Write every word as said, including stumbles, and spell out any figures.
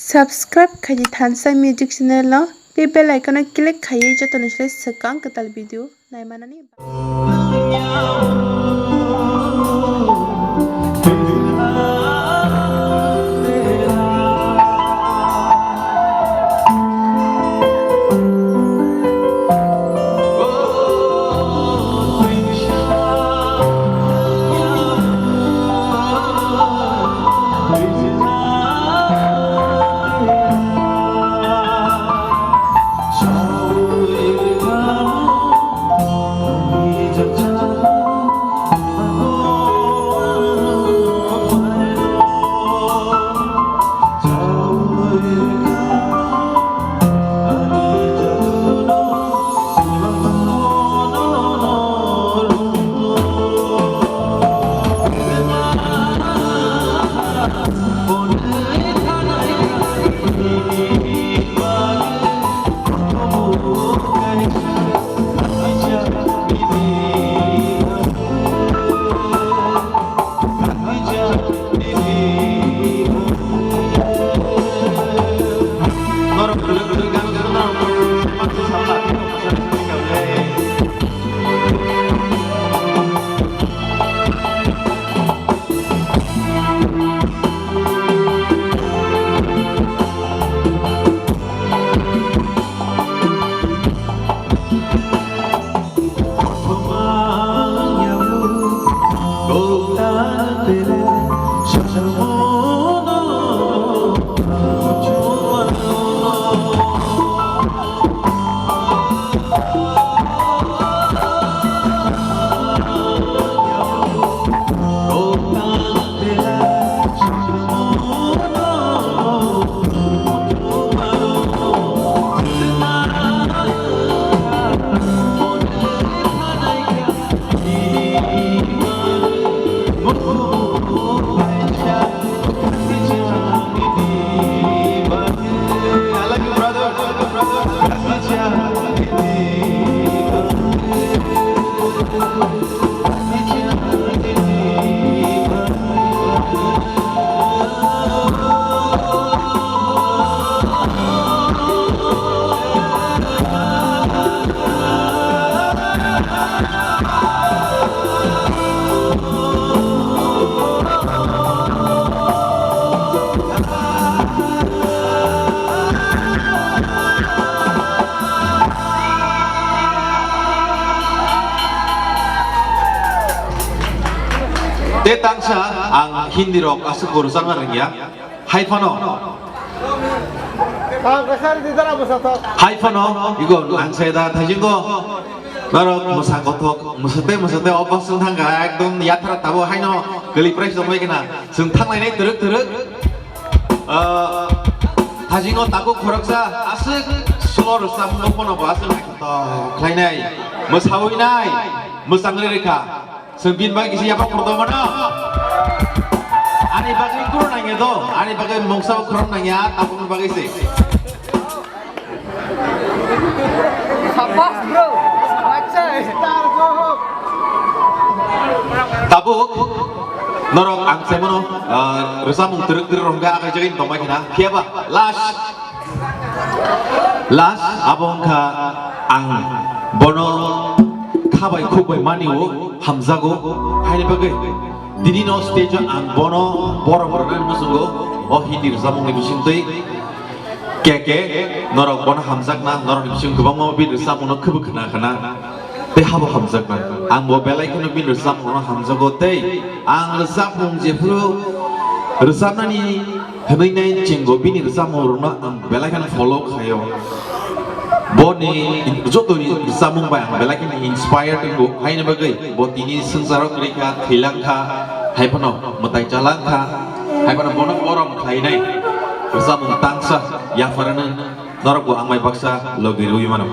Subscribe khaidi Thansa Music channel no, tei bell icon no click khaiwi joto ni slai swkang kwtal video naimanani. Te tangsa ang Hindi rok aswk bo rwchapna rwngya. Hai phano. Hai phano, igo ang sai da thajingo. Norok mwsa kothok, mwsate mwsate o bosong thangkha, ekdom yathara tabuk haino kwlwi price tongbai khna. Chwng thanglainai twrwk twrwk. Ah, thajingo tabuk khoroksa aswk slow rwchapmung phano bo aswk naithothok khlainai. Mwsawi nai, mwchangwi rwkha. Chwng bini bagwi se yapha khorokdoma no. Ani bagwi kuro nangya do, ani bagwi mungsa khorok nangya, tabukni bagwi se. Sabas, bro. Achha. Tabuk norok ang saimano, ah, rwchapmung twrwk twrwk rok hwnkhe akai jagwi tongbai khna. Phiya ba last. Last abo wngkha ang bono khabai khukbai mani o hamjago, haini bagwi tini no stage o ang bono borom rwnani muchungo o Hindi rwchapmungni bisingtwi K K norok bono hamjakna, norokni bising kwbangma bini rwchapmungno khwbo khna khna tei habo hamjakna. Ang bo belai kheno bini rwchapmungno hamjago tei ang rwchapmung jephuru rwchapnani hwnwi nai chingo bini rwchapmungrokno ang belai kheno follow khaio. Boni jotoni rwchapmung bai ang belai kheno inspired wngo, haini bagwi bo tini swngcharo kwrwi kha, thwilang kha, hai phano mwtai chalang kha, hai phano bono borom khlainai rwchapmung tangsa yapharano norokbo ang bai baksa logi rwui mano.